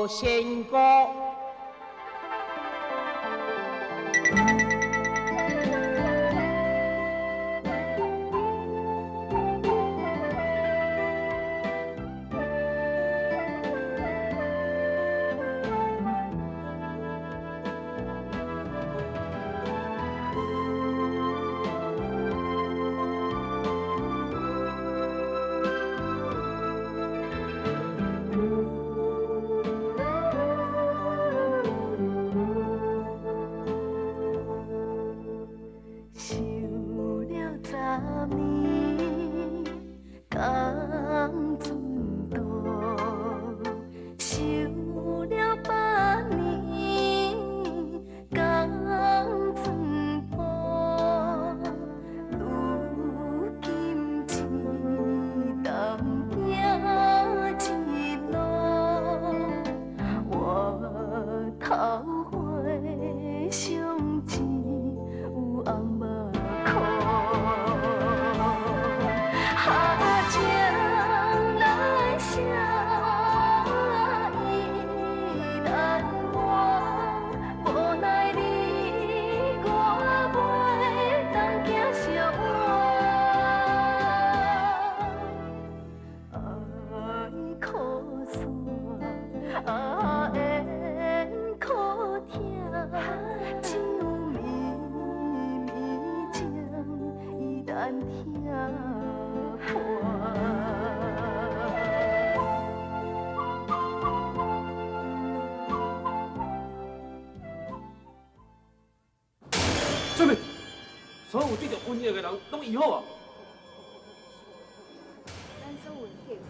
仙姑。想了十年，同船渡；想了百年，同船破。如今一同行一路，我头花相见有红目眶。哈情来写意难忘，无奈你我袂当行相换。爱可散，缘可疼，只有绵绵情意难听破。什么？所有得著瘟疫的人拢医好啊？咱所有的计划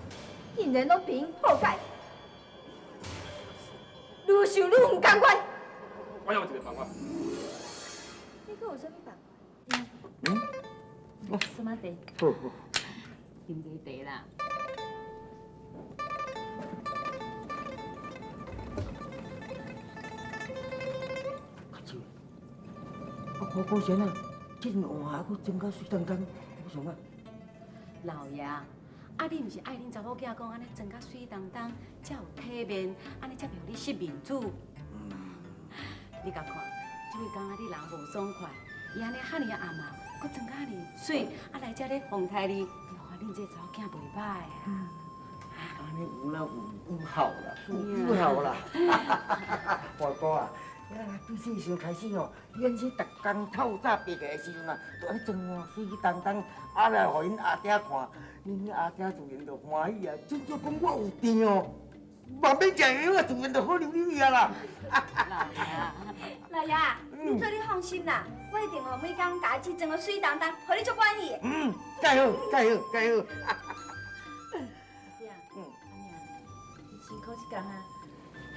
竟然拢被𪜶破解，愈想愈毋甘愿。我有一个办法。你阁有啥物办法？嗯？什麼茶？好好。啉一个茶啦。较少。啊，花果山啊，这阵换还阁装甲水当当，欲创啊？老爷，啊，你毋是爱恁查某囝讲按呢装甲媠当当，才有体面，按呢才袂予你失面子。你共看，这几工啊，你人无爽快，伊按呢遐尔啊暗啊，阁装甲遐尔媠，啊来遮咧哄抬你，你看恁这查某囝袂歹啊。按呢有啦有有效啦，有有效啦。华哥啊，呀，对这时开始哦，你按这逐工透早爬起来的时阵啊，就按呢装换媠当当，啊来予𪜶阿爹看，恁阿爹自然就欢喜啊。至少讲我有甜哦，嘛免食药啊，自然就好溜溜去啊啦。老爷，你做你放心啦，我一定哦每工共伊装个媠当当，予你足满意的。嗯，盖好，盖好，盖好。对啊，阿娘，辛苦一工啊，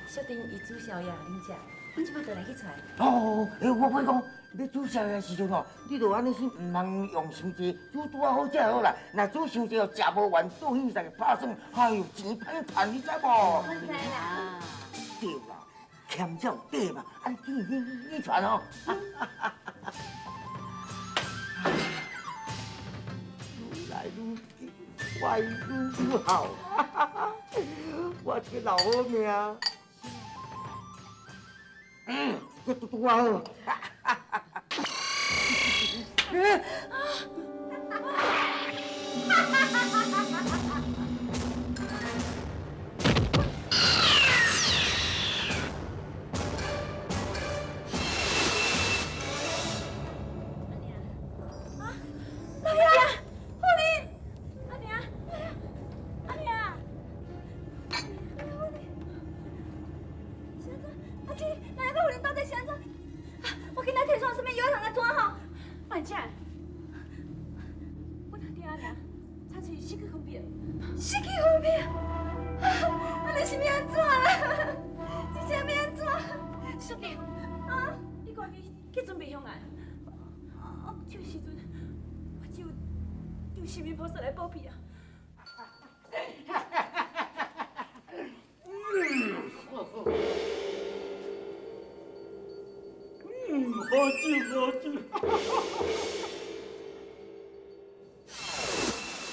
小丁伊煮宵夜恁食，我这摆就来去揣。哦，欸，我讲，欲煮宵夜的时阵吼，你就按呢先，毋通用伤济，煮拄仔好食好啦。若煮伤济哦，食无完，倒去再拍算，哎哟，钱歹趁，你知无？我知啦。对啦，俭才有底嘛，啊，你你你传哦。愈来愈紧，我愈愈好，我这个老好命。嗯，阁拄拄仔好。老爷，夫人，阿娘，阿娘，夫人，是按怎？阿姊，老爷佮夫人到底是按怎？我紧来提创啥物药通来怎吼？莫食，阮阿爹阿娘亲像失去分别，失去分别，按呢是欲按怎啦？真正欲按怎？淑玲，啊，你赶紧去准备香案。啊，这个时阵，我只有求神明菩萨来保庇啊！嗯，好酒好酒。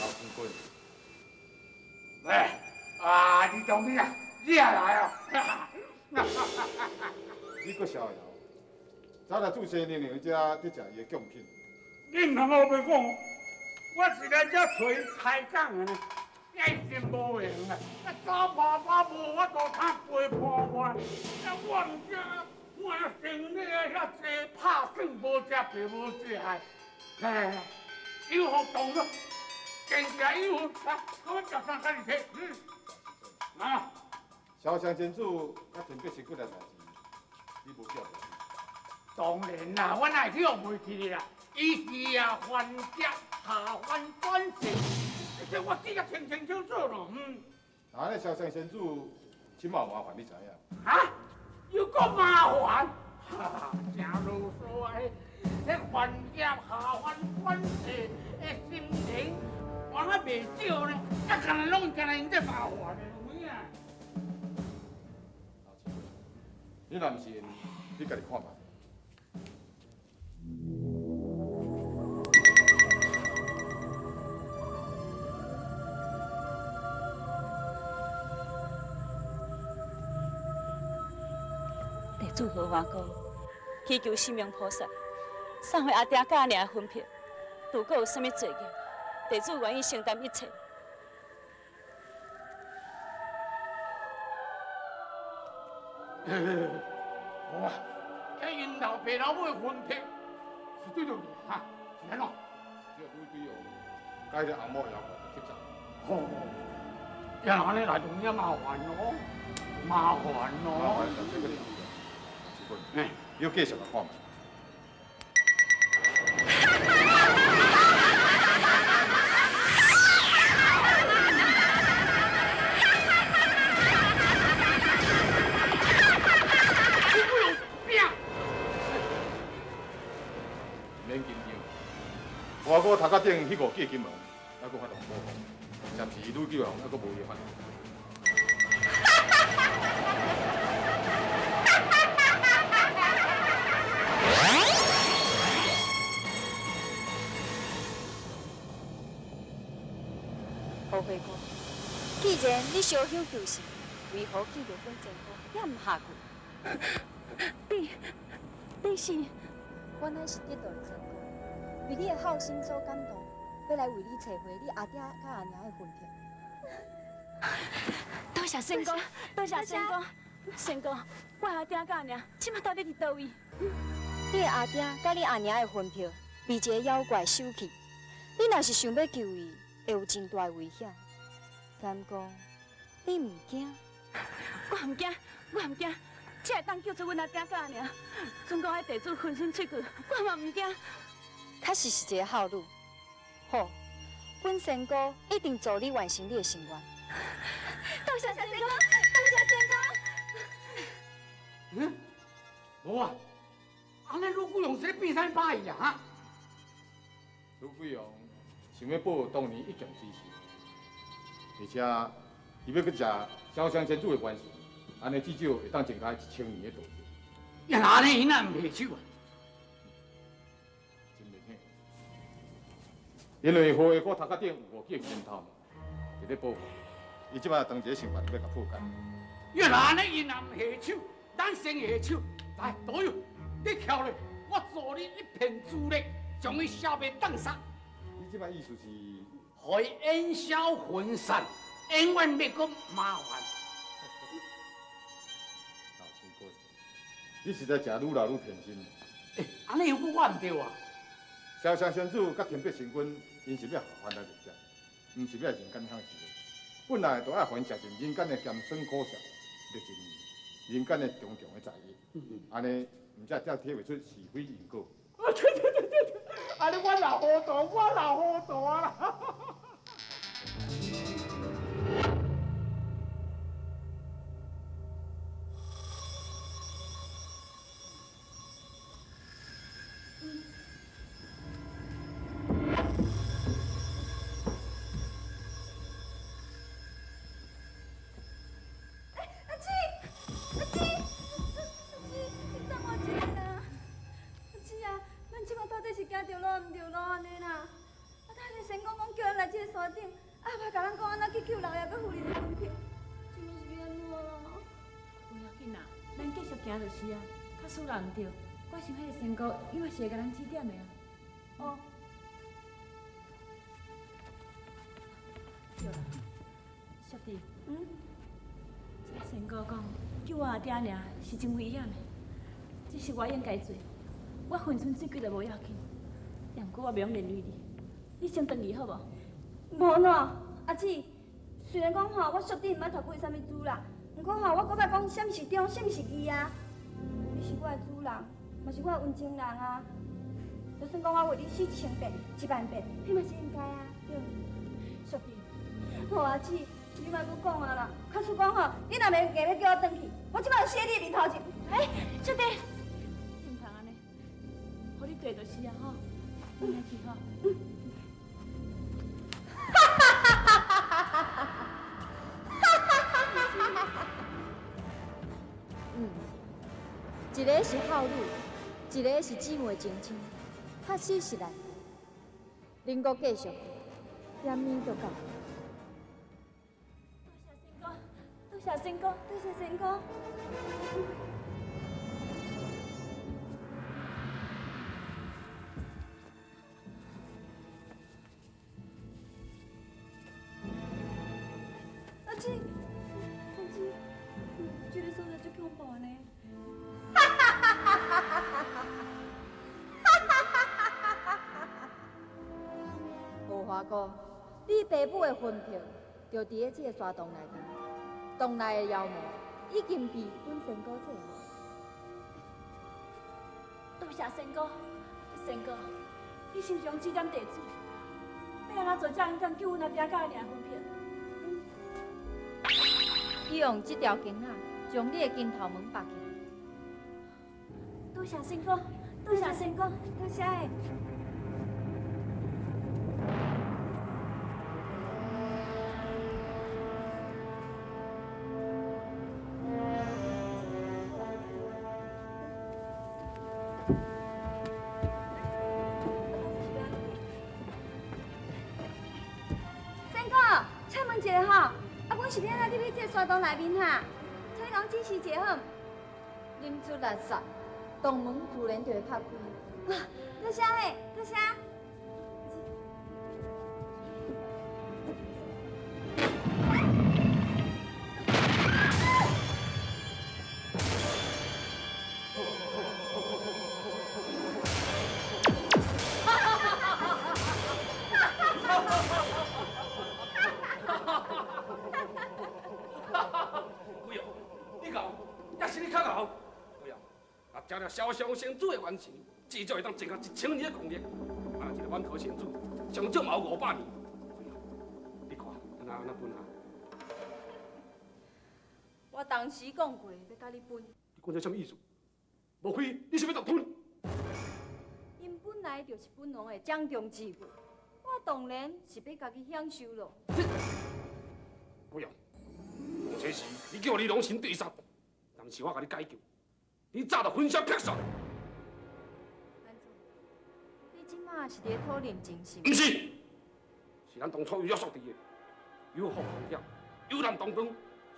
老富贵，喂，啊，你中意啊？你也來哦。你閣逍遙，早來注生娘娘遮伫食伊的貢品。你毋通烏白講，我是來遮揣伊開講的呢，伊真無閒啊，啊走跑跑無法度通陪伴我，啊我毋知我生理遐濟拍算無食白無食的，哎，有福動咯，堅持有福，來，我食啥家己提，嗯，啊。瀟湘仙子佮田伯神君的代志，你無叫袂？當然啦，我哪會去予袂記啦？伊是啊，凡劫下凡轉世，這我記得清清楚楚咯。嗯。那呢，瀟湘仙子，這馬有麻煩，你知影？啊？又閣麻煩？哈哈，誠囉嗦啊！彼凡劫下凡轉世的心靈，我還袂少呢。啊，干焦攏干焦𪜶這麻煩的，有影？你若毋信，你家己看覓。地主何華哥祈求神明菩薩，送回阿爹佮阿娘的魂魄，如果有啥物罪孽，地主願意承擔一切。無啊，這𪜶老爸老母的魂魄是對佗去哈？是按怎？這女鬼哦，佮彼個紅毛妖怪吸走。吼，要按呢來就有影麻煩咯，麻煩咯。麻煩就這個了。哎，你繼續來看覓。我哥頭殼頂彼五支金毛，猶閣發動保護，暫時女鬼王猶閣無伊的法。何花姑，既然你燒香求神，為何見著本仙姑也毋下跪？你是？我乃是得道的仙姑。為你的孝心所感動，欲來為你揣回你阿爹佮阿娘的魂魄。多謝仙姑，多謝仙姑，仙姑，我阿爹佮阿娘這馬到底佇佗位？你的阿爹佮你阿娘的魂魄被一个妖怪收去，你若是想欲救伊，會有真大的危險。敢講你毋驚？我毋驚，我毋驚，只會當救出阮阿爹佮阿娘。準講彼地主粉身碎骨，我嘛毋驚。確實是一个孝女，好，本仙姑一定助你完成你的心願。多謝仙姑，多謝仙姑。嗯，無啊，按呢呂貴榮是咧變啥把戲啊？哈？呂貴榮想欲報當年一劍之仇，而且伊欲閣食瀟湘仙子的元神，按呢至少會當增加1000年的道行。啊，若按呢，伊哪毋下手啊？因為何花姑頭殼頂有五支金頭毛，佇咧保護，伊這擺當一个想法欲共破解。若按呢，伊若毋下手，咱先下手。來，道友，你徛咧，我助你一片之力，將伊消滅當殺。你這擺意思是？予伊煙消雲散，永遠袂閣麻煩。老千哥，你實在誠愈老愈天真。欸，按呢又閣我毋對啊？瀟湘仙子佮天伯神君，𪜶是欲下凡來入世，毋是欲來人間享受。本來就愛予𪜶食盡人間的鹹酸苦澀，歷盡人間的重重的在意，按呢毋才才體會出是非因果。啊對對對對對，按呢我老糊塗，我老糊塗啊啦！是行著路毋著路按呢啦，啊，頭先仙公講叫咱來這行就是啊。假使若毋對，我想彼个仙姑伊嘛是會共咱指點的啊。哦。對啦，淑娣。嗯。這个仙姑講救我阿爹爾是真危險的，這是我應該做。我分身水鬼都無要緊，毋過我袂用連累你，你先轉去好無？無喏，阿姊，雖然講吼，我淑娣毋捌讀過啥物書啦，毋過吼，我閣捌講啥物是忠，啥物是義啊。你是我的主人，嘛是我的溫情人啊。就算講我為你死一千遍、一萬遍，彼嘛是應該啊，對無？淑娣，好阿姊，你莫閣講啊啦。假使講吼，你若袂硬欲叫我轉去，我這擺就死佇你面頭前。欸，淑娣，你毋通按呢，予你綴就是啊吼，咱來去吼。嗯，一个是孝女，一个是姊妹情深，確實是難。恁閣繼續，點物都到。多謝仙姑，多謝仙姑，多謝仙姑。阿姊，阿姊，這个所在足恐怖呢。無華哥，你爸母的魂魄就佇咧這个山洞內面，洞內的妖魔已經被阮仙姑制服。多謝仙姑，仙姑，你是毋是用指點弟子，欲按怎做才能當救阮阿爹佮阿娘魂魄？伊用這條繩仔將你的金頭毛縛起來。多謝仙姑，多謝仙姑，多謝。仙姑，請問一下吼，啊，阮是欲按怎入去這个山洞內面哈？請你共阮指示一下好毋？啉出垃圾，洞門自然就會拍開。多謝嘿，多謝。鬼哦，你𠢕，抑是你較𠢕。鬼哦，若食了瀟湘仙子的元神，至少會當增加1000年的功力。啊，一个滿頭仙子，上少嘛有500年。鬼哦，你看，按怎按怎分啊？我當時講過，欲佮你分。你講這啥物意思？莫非你是欲獨吞？𪜶本來就是本王的掌中之物，我當然是欲家己享受囉。鬼哦，當初時你叫你龍神對殺，但是我共你解救，你早就分屍劈殺。安怎？你這馬是佇咧討論情是？毋是，是咱當初約束佇的，有福同享，有難同當，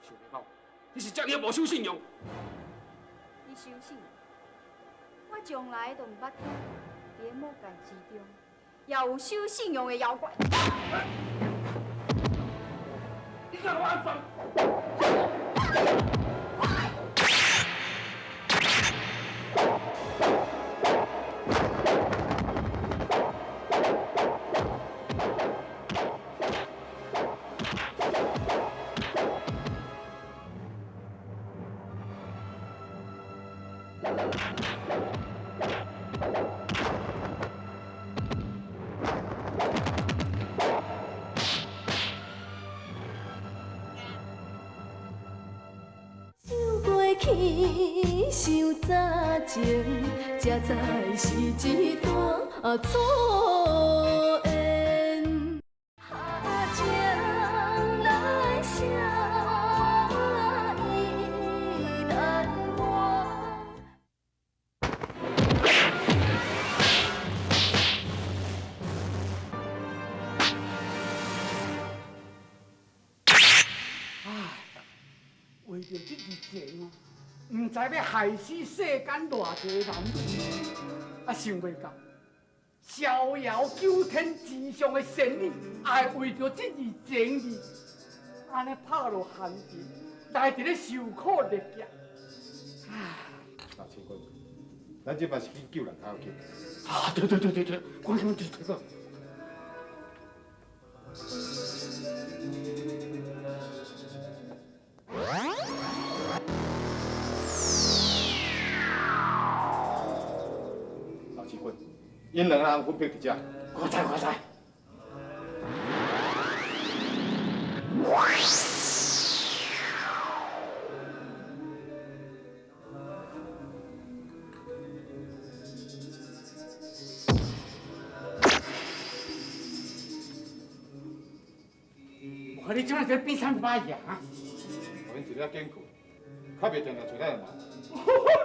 想袂到你是遮爾無守信用。你守信用？我從來都毋捌聽過，佇咧魔界之中，也有守信用的妖怪。你敢予我按算？想過去，想早前，才知是一段错缘。情难舍，意难忘。唉，為著這支錢哦，毋知欲害死世间偌济男女，啊，想袂到逍遥九天之上的仙女，也会为著这字情义，按呢拍落寒尘，来伫咧受苦历劫。老千君，咱这摆是去救人较要紧。啊，对对对对对，赶紧去对。老七君，𪜶两个人分别伫遮。我知我知。我你这摆在变啥物把戏啊？予𪜶一个警告，较袂定定揣咱的麻烦。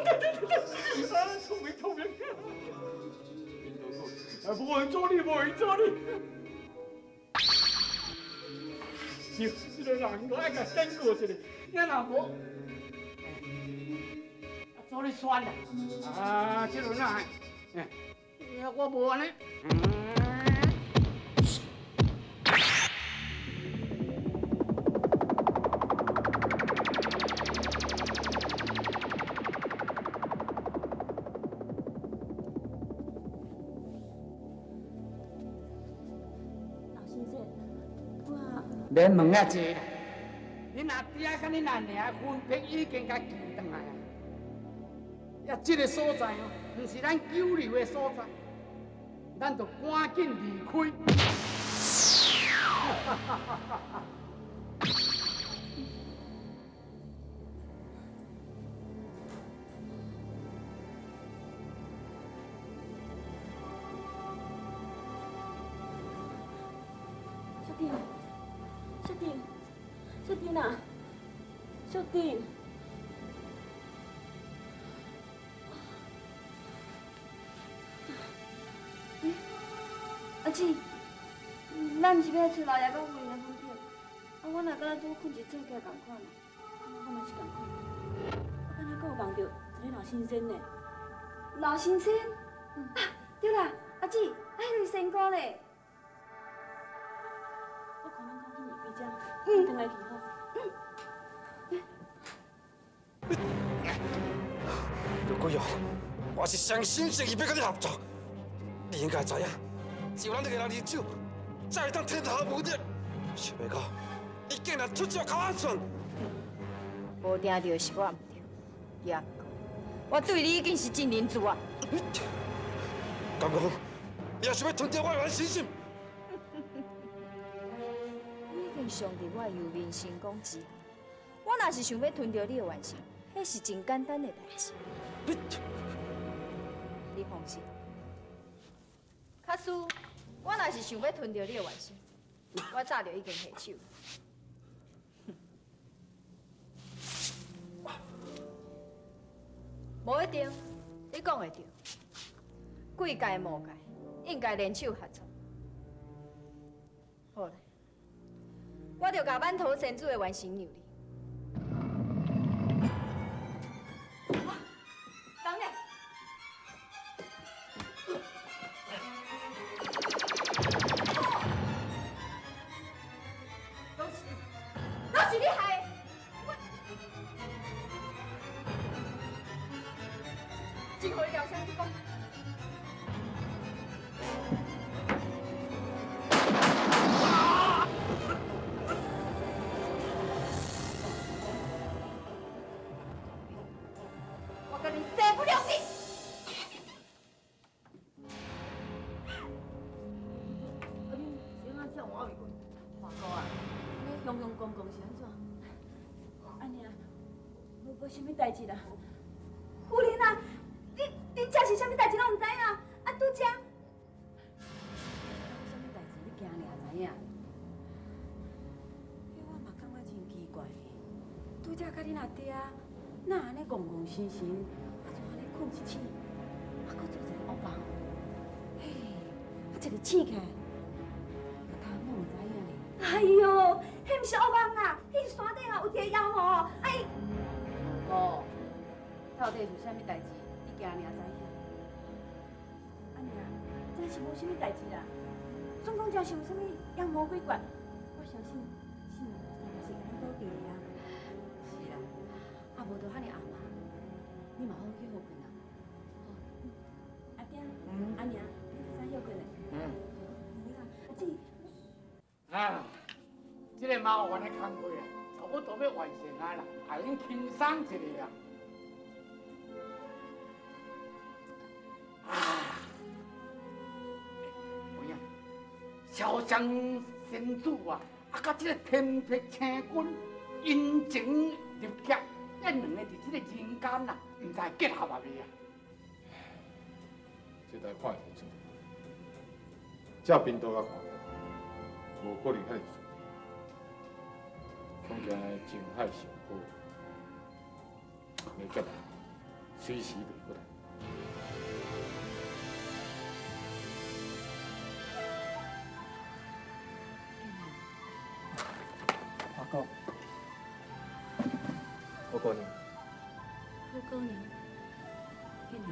对对对对，啊，聪明聪明。啊，无闲做你，无闲做你。对，这个人我爱共警告一下，你若无，啊，做你选啦。啊，这轮啊，哎，我无按呢。老先生，我免问遐济啦，恁阿爹佮恁阿娘魂魄已经共救转来啊！啊，这个所在哦，毋是咱久留的所在，咱著赶紧离开。小弟，小弟，小弟啊，小弟。阿姊，咱毋是欲来揣老爷佮夫人的魂魄，啊，我若敢若拄困一醒起来仝款啊？我嘛是仝款，我敢若阁有梦著一个老先生呢。老先生？啊，对啦，阿姊，啊，彼个是仙姑咧。我看咱赶紧离开遮，转来去吼。刘国勇，我是诚心诚意欲佮你合作，你应该知影，只有咱两个人联手，才会当天下无敌。想袂到，你竟然出招共我算。无定著是我毋对，也毋过我对你已经是真仁慈啊。敢讲，你也想欲吞掉我的原神心？你已经伤伫我的幽冥神功之下，我若是想欲吞掉你的原神，彼是真简单的代志。你放心，假使我若是想欲吞掉你的原神，我早就已经下手。无一定，你讲的对，鬼界魔界应该联手合作。好咧，我就共馒头仙子的原神让你。人呢？拢是你害的！我真予你了声去讲。我跟你势不两立。啊，恁是按怎换去？华哥啊，你雄雄公公是按怎？按呢啊，无啥物代志啦。夫人啊，恁遮是啥物代志拢毋知影？啊，拄才。啥物代志？你惊尔知影？彼我嘛感觉真奇怪呢。拄才佮恁阿爹哪按呢戆戆神神，啊，就按呢睏一醒，啊，阁做一个恶梦。嘿，啊，一个醒起来，啊，头拢毋知影咧。哎哟，彼毋是恶梦啦，彼是山顶啊有一个妖魔，啊伊。哦，到底是啥物代誌？你驚爾知影。阿娘，真是無啥物代誌啦。總講真是有啥物妖魔鬼怪，我相信神菩薩嘛是共咱保庇的啊。是啦，啊無就遐爾暗啊，你嘛好去歇睏啊。阿爹，阿娘，你較早歇睏咧。嗯。阿姊。啊，這个麻煩的工課啊，差不多欲完成啊啦，會用輕鬆一下啊。啊，有影，瀟湘仙子啊，啊，佮這个天碧星君陰情入劫，這兩个佇這个人間啊，毋知結合啊未啊？這代看會清楚，照貧道仔看，無可能遐爾順利，恐驚情海受波，袂结来，隨時就會過來。花姑，何姑娘，何姑娘，建南，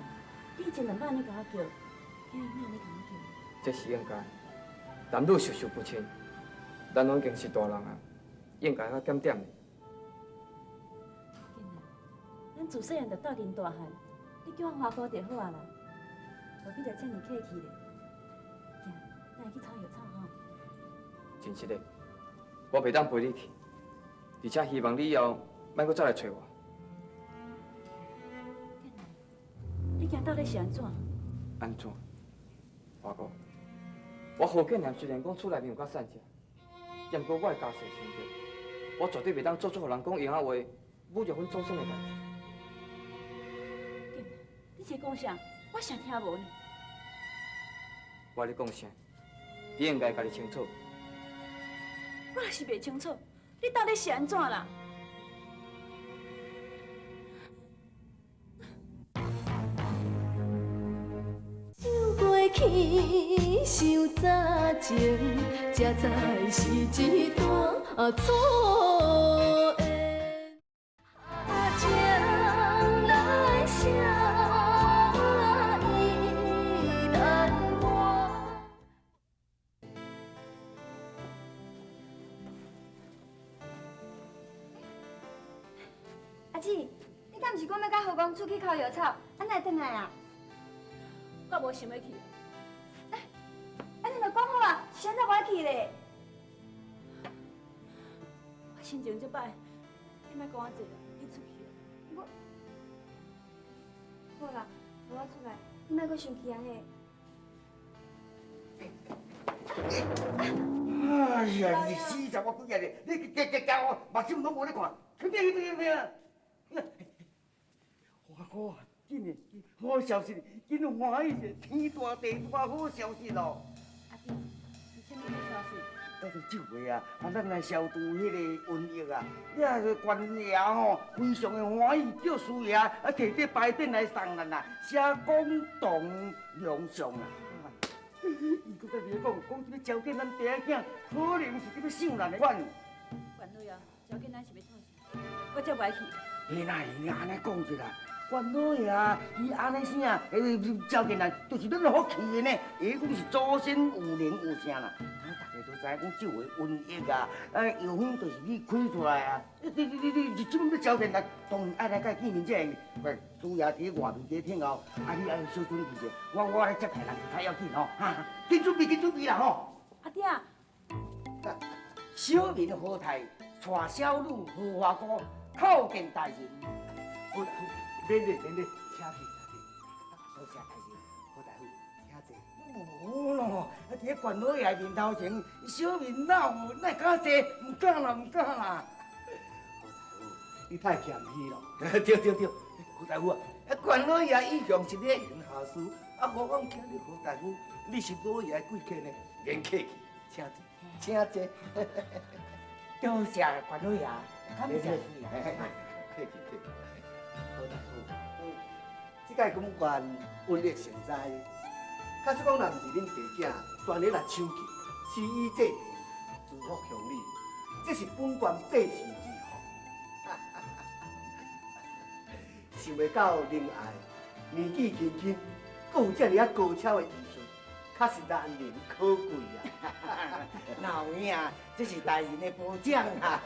你以前兩擺按呢共我叫，今日哪按呢共我叫？這是應該，男女授受不親，咱攏已經是大人啊，應該較檢點的。建南，咱自細漢就鬥陣大漢，你叫我花姑就好啊啦，何必著遮爾客氣咧？行，咱來去採藥草吼。真實的，我袂當陪你去，而且希望你以後莫閣再來揣我。建南，你今到底是按怎？按怎？花姑，我何建南雖然講厝內面有夠散食，毋過我的家世清白，我絕對袂當做出予人講閒仔話、侮辱阮祖孫的代誌。建南，你這講啥？我啥聽無呢？我咧講啥？你應該家己清楚。我若是袂清楚，你到底是按怎啦？想過去，想早前，才知是一段错缘。情来相依难忘。阿姊，你敢毋是講欲佮何公出去敨藥草？啊，哪會轉來啊？我無想欲去。啊，你著講好啊，是按怎無愛去咧？我心情足歹，你莫管我這啦，你出去。我，好啦，予我出來，你莫閣生氣啊嘿。哎呀，你死查某鬼仔咧！你加加加我目睭攏無咧看，去邊去邊去邊啊！華哥啊，真的好消息，真歡喜者，天大地大好消息咯！阿弟，是啥物好消息？到底這回啊，啊，咱來消除彼个瘟疫啊，遐个官爺吼非常的歡喜，叫師爺啊，提這牌匾來送咱啦，寫廣東良相啊。伊閣在咧講，講這个招見咱爸仔囝，可能是這欲賞咱的款。關老爺，招見咱是欲創啥？我才無愛去。你哪會按呢講者啦？關老爺伊按呢啥，招見咱，就是咱福氣的呢。伊講是祖先有靈有啥啦？咱大家都知影講這回瘟疫啊，藥方就是你開出來啊。你，這擺欲招見咱，當然愛來佮伊見面才會。喂，師爺佇外面佇咧等候，啊，你愛小準備者，我來接待人較要緊吼。哈，緊準備，緊準備啦吼。阿爹。小民何太，帶小女何華姑，叩見大人。好，免禮免禮，請去請去。多謝大人，何大夫，請坐。無咯，佇咧關老爺面頭前，小民哪有哪會敢坐？毋敢啦，毋敢啦。何大夫，你太謙虛咯。對對對，何大夫啊，關老爺一向是禮賢下士，啊，何況今日何大夫，你是老爺貴客呢，免客氣，請坐，請坐。多謝關老爺，感謝師爺。客氣客氣。何大夫，這擺阮縣瘟疫成災，假使講若毋是恁爸囝全力來搶救，施醫濟貧，造福鄉里，這是本縣百姓之福。是想袂到玲爱年纪轻轻，阁有遮尔仔高超的医术，确实难能可贵啊！哪有影，这是大人的褒奖啊！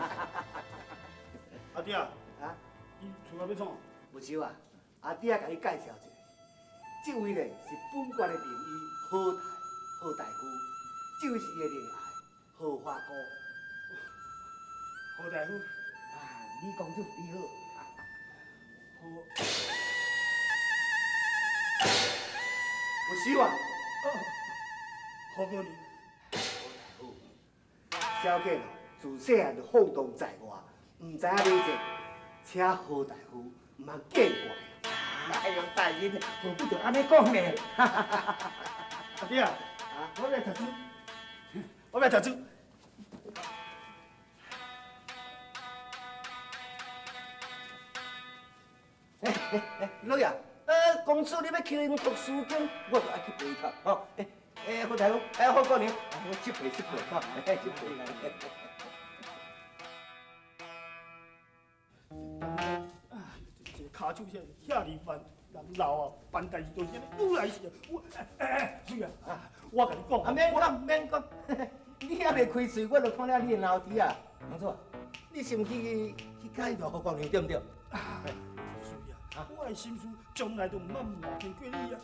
阿弟啊，啊，你出来欲创？无少啊，阿弟仔共你介绍一下，这位呢是本县的名医何太何大夫，这位是伊的玲爱何花姑。何大夫，啊，李公子你好。何，有少啊，何姑娘，何大夫，小建哦，自细汉就放荡在外，毋知影礼节，请何大夫毋通见怪。哎呦，大人何必著按呢讲呢？阿弟啊，我欲来读书，我欲来读书。欸欸欸，老爷，公子你欲去𪜶读书经，我就爱去陪读吼。欸欸，何大夫，欸，何姑娘，我失陪失陪吼，失陪。这个跤手遐尔慢，人老啊，办代志都是按呢愈来是啊。我哎哎，水啊，我共你讲，啊，免讲免讲，你犹未开喙，我就看了你的脑子啊。公子，你是毋去去佮意著何姑娘对毋对？水啊，我的心思从来都毋捌瞒骗过你啊。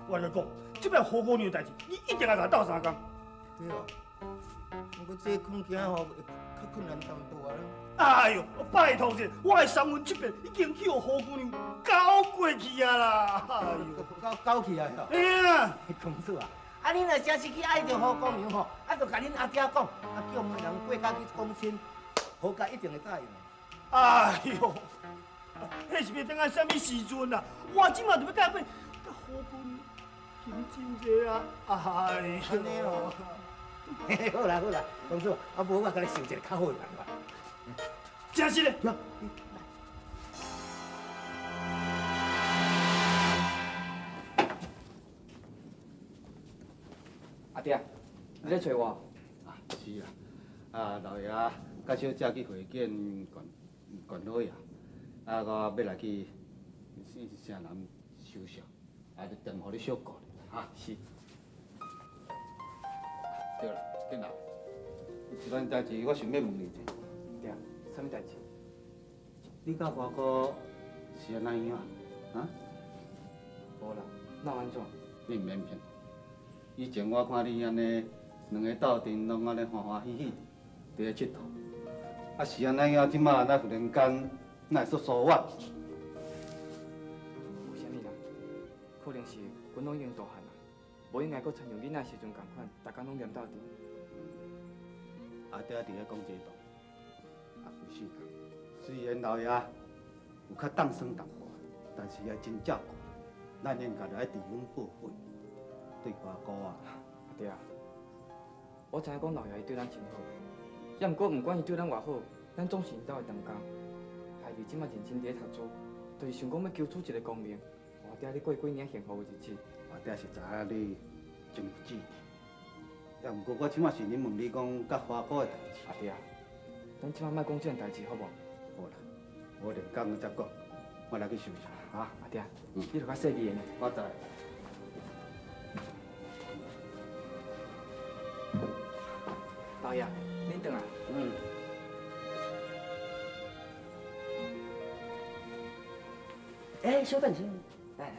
我共你讲，这摆何姑娘的代志，你一定爱共我斗相共。对哦，毋过这恐惊吼会较困难淡薄仔啦。哎呦，拜托者，我的三魂七魄已经去予何姑娘搞过去啊啦！哎呦，搞搞去啊！嘿啊，公子啊，啊你若真是去爱著何姑娘吼，啊就共恁阿爹讲，啊叫媒人过家去讲亲，何家一定会答应的。哎呦，彼是欲等到啥物时阵啊？我这马就欲共欲共何姑娘亲亲者啊！哎呦，按呢哦，好啦好啦，公子，啊无我共你想一个较好的办法。真是的。阿爹，你咧揣我？啊，是啦，啊老爷佮小姐去会见县县老爷，啊我欲来去城南收拾，啊就电予你小顾咧，哈。是。对啦，建南，有一件代志我想欲问你一下。对啊，啥物代志？你佮华哥是按怎样啊？啊？无啦，哪有按怎？你毋免骗我。以前我看你按呢，两个斗阵拢按呢欢欢喜喜，伫咧𨑨迌。啊是按怎样？这马若忽然间，哪会煞疏远？无啥物啦，可能是阮拢已经大汉啊，无应该阁亲像囡仔时阵仝款，逐工拢黏斗阵。阿爹伫咧讲这道，啊其实啦，虽然老爷有较当酸淡薄，但是也真照顾咱，应该爱替阮报本，对华哥啊。阿爹啊，我知影讲老爷伊对咱真好，也毋过毋管伊对咱偌好，咱总是𪜶兜的当家。害伊这马认真伫咧读书，就是想讲欲求取一个功名，予阿爹你过几年幸福的日子。阿爹是知影你真有志气，也毋过我这马是咧问你讲佮华哥的代志。阿爹啊，咱这马莫讲这件代志好无？好啦，我连讲才讲，我来去收拾哈。阿爹，你著较细腻的呢。我知。老爷，恁转来。嗯。欸，小等下，来来来，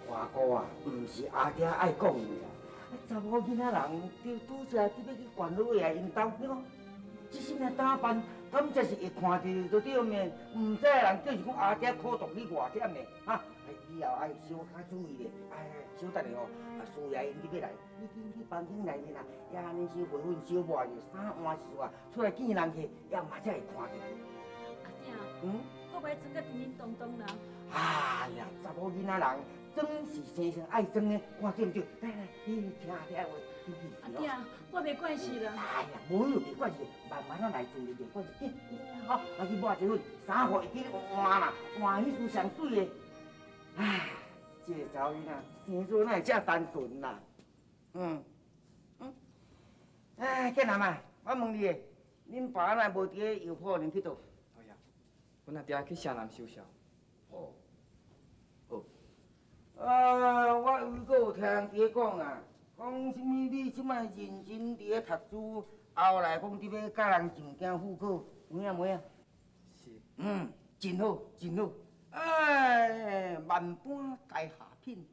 华哥啊，毋是阿爹爱讲的啦。啊，查某囡仔人，拄拄才伫欲去县老爷𪜶兜，你看，这什么打扮，敢才是会看著就对面，毋知的人就是讲阿爹苦毒你偌忝的，哈。以后爱小可注意咧，哎，小等下吼，啊，师爷𪜶伫欲来，你紧去房间内面啊，也按呢小花粉小抹者，衫换一撮，出来见人客，也嘛才会看著。阿爹，嗯，我袂装甲叮叮咚咚啦。哎呀，查某囡仔人装是生性爱装的，看对毋对？来来，你听阿爹话，紧去。阿爹，我袂惯势啦。哎呀，无就袂惯势，慢慢仔来处理就惯势。紧，吼，来去抹一粉，衫裤会记换啦，换彼束上媠的。唉，这个查某囡仔生做哪会遮单纯啦？嗯嗯。哎，建南啊，我问你，恁爸哪无伫咧药铺里去佗？老爷，阮阿爹去城南收痟，哦，好。啊，我犹阁有听人伫咧讲啊，讲啥物你这摆认真伫咧读书，后来讲你欲佮人进京赴考，有影无影？是。嗯，真好，真好。哎，万般皆下品，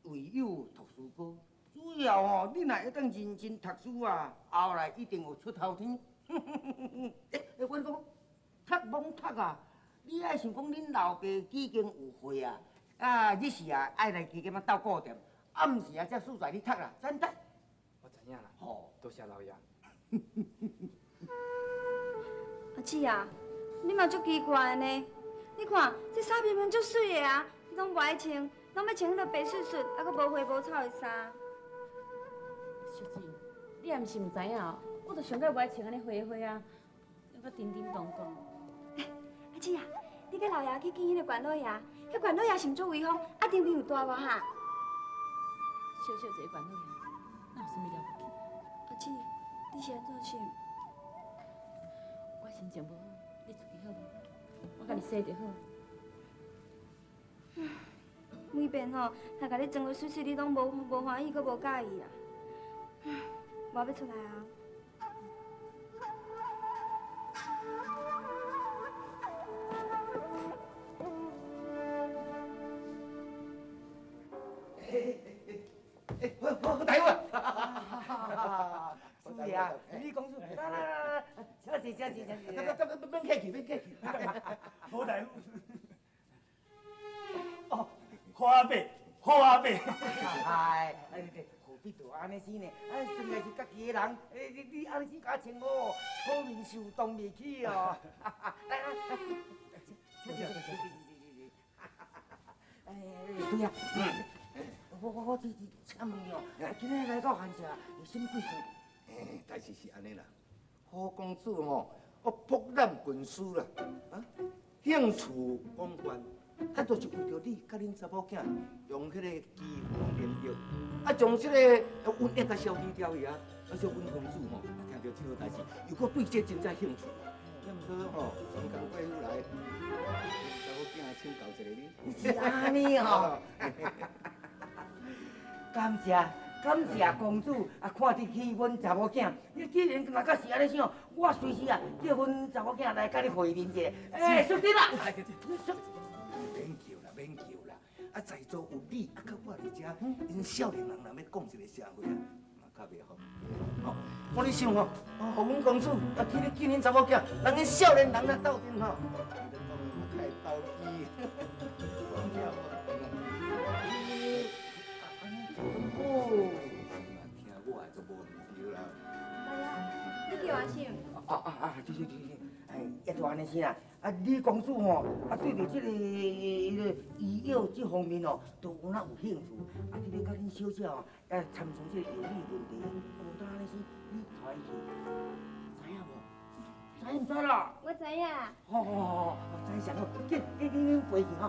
唯有读书高。主要吼，你若会当认真读书啊，后来一定有出头天。欸，我讲，读罔读啊，你爱想讲恁老爸已经有岁啊，啊，你是啊爱来加减仔斗顾踮，暗时啊才输在你读啦，知毋知？我知影啦。吼，多谢老爷。阿姊啊，你嘛足奇怪的呢。你看这衫明明足媠的啊，你拢无爱穿，拢欲穿彼个白雪雪，啊，阁无花无草的衫。淑姊，你也毋是毋知影哦，我就上盖无爱穿按呢花花啊，犹阁叮叮咚咚。阿姊啊，你佮老爷去见彼个管老爷，彼管老爷是毋足威风？啊，场面有大无哈？小小一个管老爷，哪有啥物了不起？阿姊，你是按怎想？我心情无好，你出去好无？我家己洗就好。每遍吼，若共你装得媠媠，你拢无欢喜，阁无佮意啦。我欲出来啊！欸，好大夫啊！是啊，李公子，来来来来，请坐，请坐，请坐。免客气，免客气。好大夫。哦，好阿伯，好阿伯。哎，对，何必就按呢生呢？哎，算来是家己的人，哎，你按呢生共我称呼，草面受冻袂起哦。来来来，请坐，请坐，请坐，哎，对啊，我这请问你哦，今日来到寒舍有啥物贵事？哎，代志是按呢啦，何公子吼，我博览群书啦，啊，兴趣广泛，啊，就是为著你佮恁查某囝用彼个机锋连药，啊，将这个瘟疫共消除掉去啊，啊，所以阮公子吼，听著这个代志，又阁对这真正兴趣，也毋过吼，双工过府来，查某囝请教一下你。是按呢吼。感谢感谢公子啊，看得起阮查某囝。你既然若阁是按呢想，我随时啊叫阮查某囝来佮你会面一下。欸，淑珍啊，免叫啦，免叫啦。啊，在座有你啊，佮我伫遮，𪜶少年人若欲讲一个啥话啊，嘛较袂好。吼，我咧想吼，哦，予阮公子啊去咧见恁查某囝，人𪜶少年人啊斗阵吼，伊咧讲嘛较会投机。讲了无？哦，听我的就无毋对啦。老爷，你叫阿婶。啊啊啊！对对对对，哎，也就按呢生啦。啊，李公子吼，啊对著这个彼个医药这方面哦，都有哪有兴趣。啊，伫咧佮恁小姐哦，啊参详这个药理问题。无当按呢生，你带伊去，知影无？知毋知啦？我知影。好好好好，知上好，紧紧紧紧陪去吼。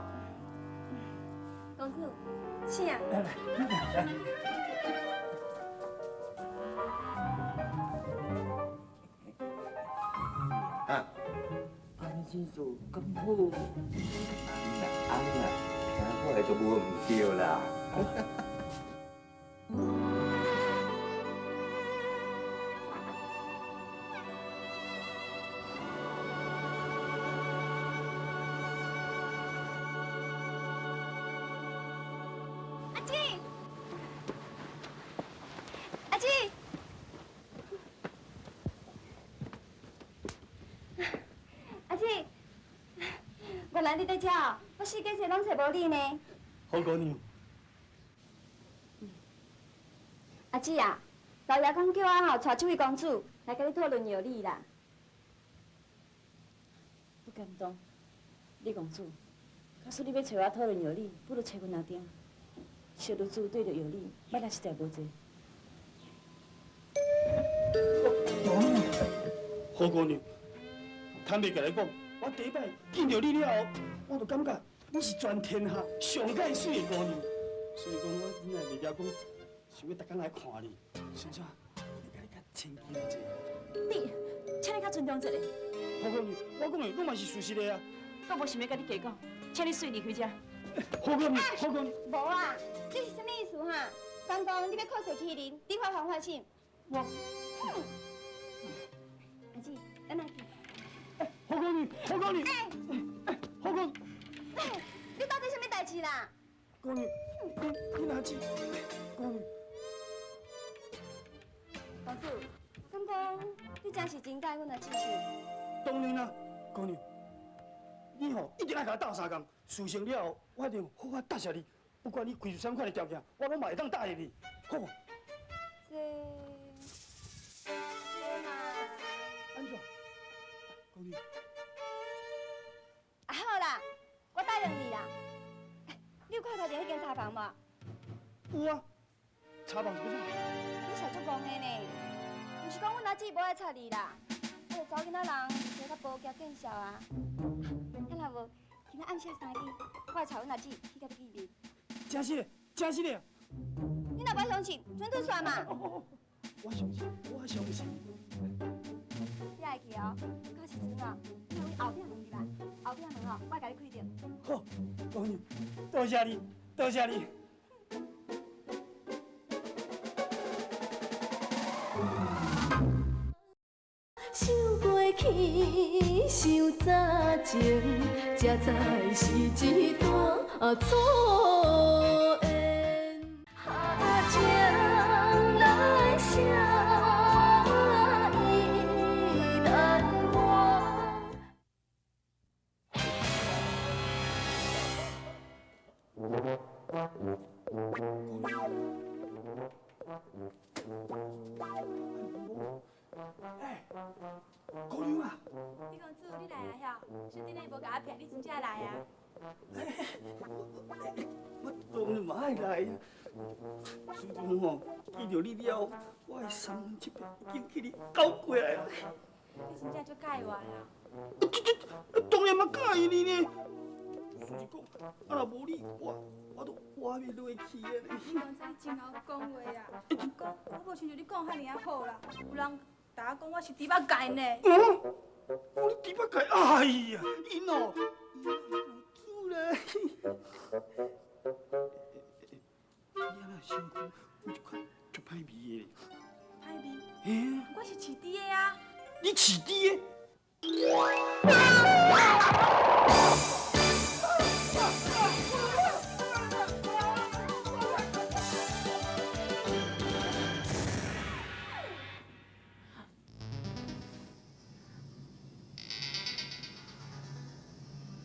公子，请。来来，来。啊，按呢做咁好。按呢，听我的就无毋对啦。阿姊，阿姊，阿姊，原来你伫遮哦，我四界踅拢揣无你呢。好姑娘。阿姊啊，老爷讲叫我吼带这位公子来佮你讨论药理啦。不敢当，李公子，假使你欲揣我讨论药理，不如揣阮阿丁。小女子对著药理，捌得实在无济。好姑娘，坦白共你讲，我第一摆见著你了后，我就感觉你是全天下上盖媠的姑娘，所以讲我忍耐袂牢，讲想欲逐工来看你，先生，欲共你较亲近一下。你，请你较尊重一下。好姑娘，我讲的拢嘛是事实的啊。我無想欲佮你計較，請你媠離開遮。何姑娘，何姑娘，無啊，這是啥物意思哈？敢講你欲靠勢欺人，你發還發心？我，阿姊，咱來去。何姑娘，何姑娘，何姑，你到底啥物代誌啦？姑娘，你哪子？姑娘，公子，敢講你真是真佮意阮阿姊是？當然啦，姑娘，你吼一定愛共我鬥相共，事成了後，我一定好好答謝你。不管你開出啥物款的條件，我攏嘛會當答應你，好無？這嘛…… 按怎？姑娘，啊好啦，我答應你啦。你有看頭前彼間茶房無？有啊，茶房是欲創啥？你是足戇的呢，毋是講阮阿姊無愛插你啦，我著查某囡仔人生較無驚見笑啊。啊若無，今仔暗時三更，我會帶阮阿姊去共你見面。真實的，真實的。你若無相信，準對煞嘛。我相信，我相信。你愛去哦，到時陣哦，你向後壁門入來，後壁門哦，我會共你開著。好，姑娘，多謝你，多謝你。想過去，想早前，才知是一段錯緣。情來相依難忘。哎，姑娘啊！李公子，你來啊？曉，小弟你無共我騙，你真正來啊？我當然嘛愛來啊！自從吼見著你了後，我的三魂七魄已經去你搞過來啊！你真正足佮意我啦？這當然嘛佮意你呢。老實講，啊若無你，我都活袂落去啊！李公子，你真𠢕講話啊！毋過我無親像你講遐爾仔好啦，有人共我講我是豬八戒呢。嗯？我豬八戒，哎呀，𪜶哦，有救啦！你按怎身軀有一款足歹味的？歹味？嘿啊！我是飼豬的啊！你飼豬的？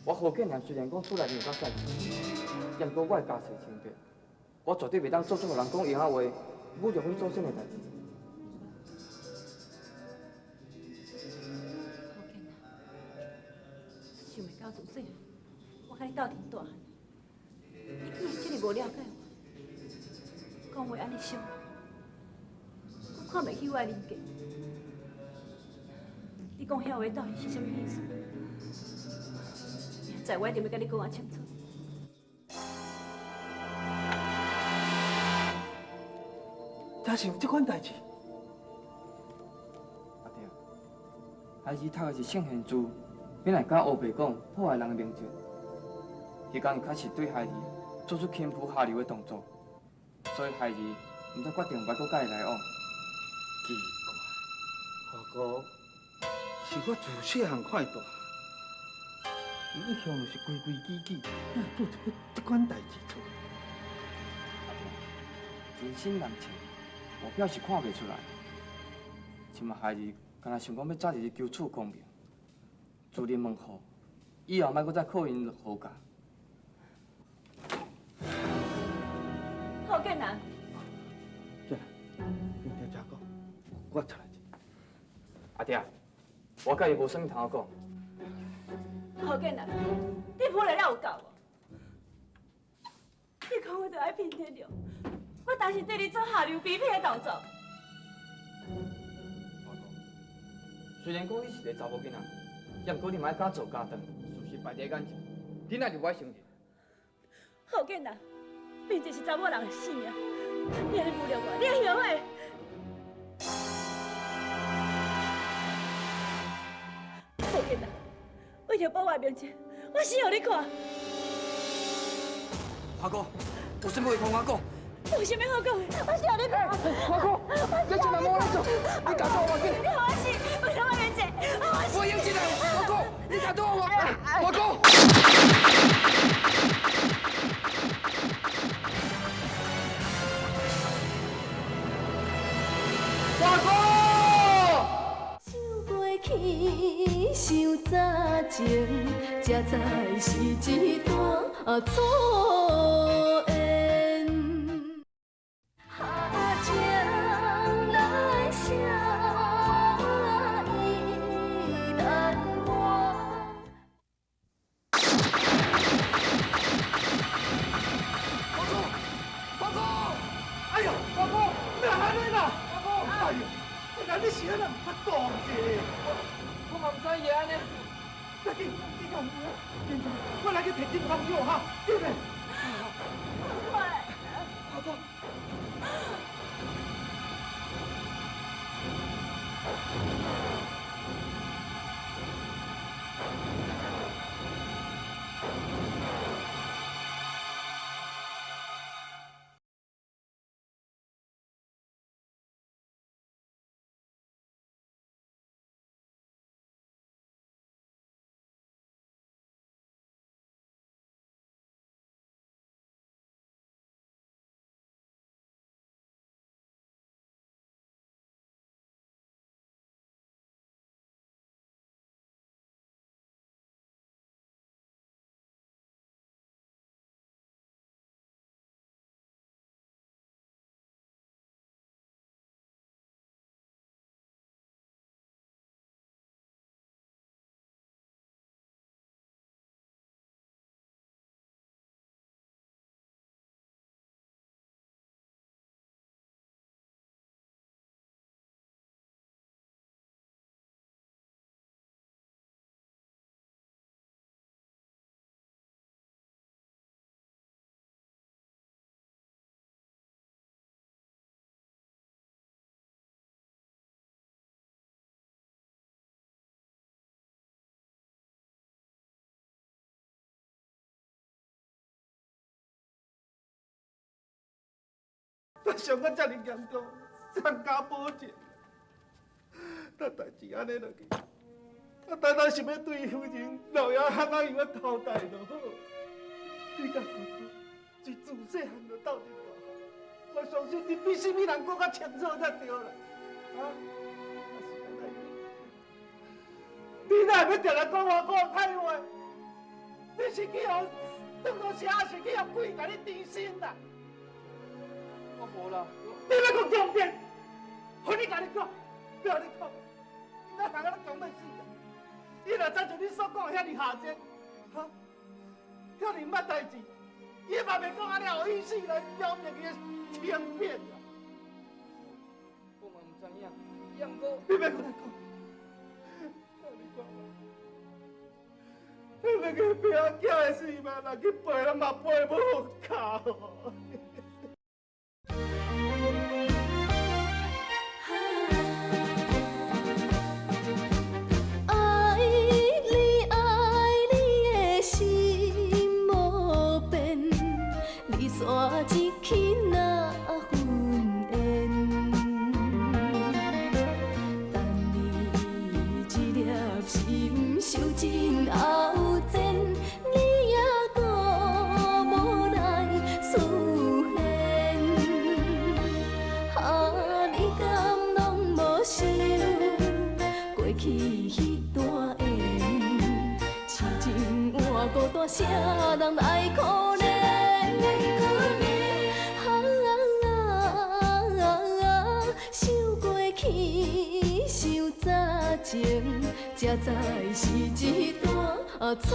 我何建南雖然講厝內面有較細，毋過我的家世清白，我絕對袂當做出予人講閒仔話，侮辱阮祖先的代誌。何建南，想袂到自細漢，我佮你鬥陣大漢，你竟然這麼無了解我，講話按呢傷，閣看袂起我的人格。你講遐話到底是啥物意思？明仔載我一定欲共你講仔清楚。真是有這款代誌？阿弟，孩兒讀的是聖賢書，哪會敢烏白講破壞人的名節？彼工伊確實對孩兒做出輕浮下流的動作，所以孩兒毋才決定袂閣佮伊來往。奇怪，華哥，是我自細漢看伊大，伊一向就是規規矩矩，哪會做出這款代誌出來？阿弟，人心難測，外表是看袂出來。這馬孩兒敢若想講欲早日求取功名，自立門戶，以後莫閣再靠𪜶何家。何建南，建南，你聽遮講，我出來者。阿弟，我佮伊無啥物通好講。何建南，你譜來了有夠無？你講我著愛騙天了，我當時對你做下流卑鄙的動作。雖然講你是一個查某囡仔，也毋過你嘛愛敢做敢當，事實擺佇眼前，你哪就無愛承認？何建南，面子是查某人的性命，你按呢侮辱我，你會後悔？何建南，為著保我的名聲，我死予你看！华哥，有啥物话通我讲？无啥物好讲的，我死予你看！华哥，你这嘛无咧做，你夹倒我紧。你予我死，为什么免坐？我用这个，华哥，你夹倒我，华哥。华哥。想过去，想早前，才知是一段错缘。情难舍，意难忘。华哥，华哥，哎呦，华哥，哪按呢啦？华哥，哎呦，这个你是安怎毋捌讲者？我嘛毋知伊会按呢。赶紧，你讲，紧，我来去提金汤药哈，紧嘞。快！华哥。我伤甲遮尔严重，送家保证。但代志按呢落去，我单单想欲对夫人老爷喊阿样仔交代就好。你佮姑姑是自细汉就斗阵大，我相信你比啥物人阁较清楚才对啦。啊，啊是按呢，你哪会欲定定讲我讲歹话？你是去予当作啥？是去予鬼共你缠身啦？我无啦。你欲阁强辩？予你共你讲，不要你讲，你哪通按呢强欲死啊？伊若知像你所讲的遐尔下贱，哈，遐尔毋捌代志，伊嘛袂讲按呢，予伊死来表明伊的清白啊！我嘛毋知影，也毋过。你欲阁来讲，你讲，那个病仔的生命，若去陪，咱嘛陪无够。爱你爱你的心无变，离散一去若分缘。等你这粒心受尽后煎，你犹阁无来出现。啊，你敢拢无想过去彼段缘？痴情换孤单，啥人来可怜？啊，想过去，想早前，才知是一段错。